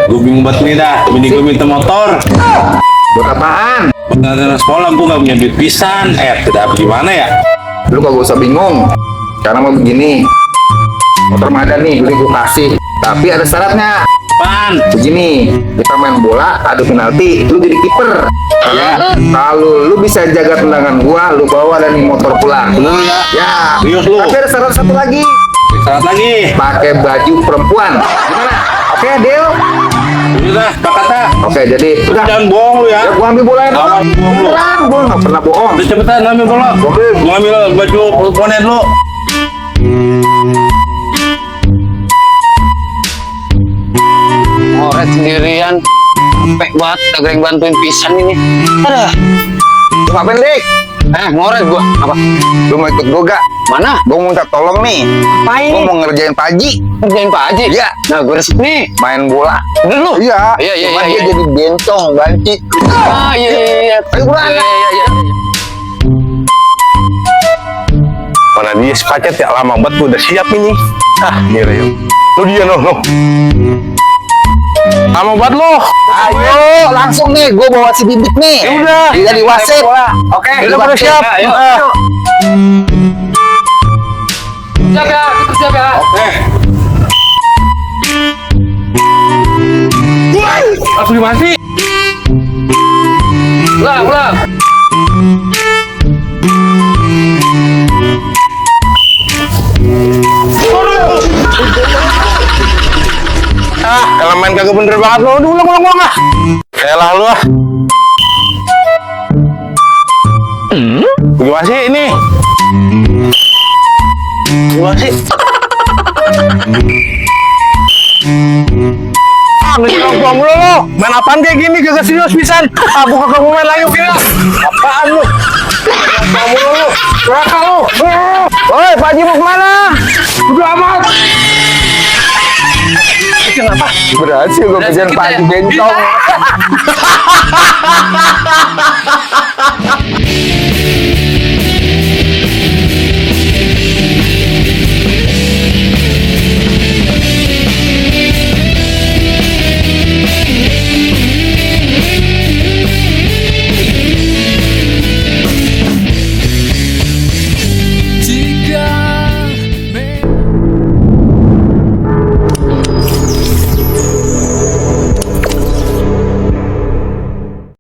Gue bingung banget nih dah. Bini gue minta motor. Buat apaan? Buat nganterin sekolah gue gak punya duit pisan. Tidak gimana ya? Lu kagak usah bingung. Karena mau begini. Motor mah ada nih, udah gue kasih. Tapi ada syaratnya. Apaan? Begini, kita main bola, adu penalti, lu jadi kiper. Ya, kalau lu bisa jaga tendangan gua, lu bawa dan motor pulang. Bener ya? Ya. Serius lu? Tapi ada syarat satu lagi. Syarat lagi. Pakai baju perempuan. Gimana? Oke, deal. Udah, sepakat dah. Oke, jadi udah. Jangan bohong lu ya. Ya, gua ambil bolanya dulu. Aman, bohong lu. Beneran, gua nggak pernah bohong. Udah cepetan ambil bola. Gua ambil baju perempuannya dulu. Ngoret sendirian, capek banget, kagak yang bantuin pisan ini. Aduh, Lu ngapain, Dik? ngoret gua. Apa? Lu mau ikut gua gak? Mana? Gua mau minta tolong nih. Apain Gua nih? mau ngerjain Pak Haji. Ngerjain Pak Haji? Iya. Nah, gue resep nih. Main bola. Bener lu? Iya. Iya, iya, Cuman iya, dia iya. jadi bencong, banci. Ah, iya, iya, iya. Ayo, buruan. Iya, iya, iya. Mana dia sepacet ya, lama banget gua udah siap ini. Iya Rio. Lu dia noh. Lama banget lo. Ayo, langsung nih, gue bawa si bibit nih. Ya udah. Dia jadi wasit. Oke, Udah pada siap. Ayo. Siap ya, kita siap ya. Oke. Langsung gimana sih? Pulang. Elemen kagak bener banget lo. Ulang ah. Elah lu ah. Gimana sih ini? Gimana sih? Ngejauh gua mulu lo. Main apaan kayak gini kagak serius pisan. Buka kamu main lagi kira. Apaan lu? Ngejauh mulu lu. Raka lu. Woi, Pak Haji mau kemana? Udah amat. Kenapa? Berhasil gue kerjaan Pak Haji bencong. Bisa.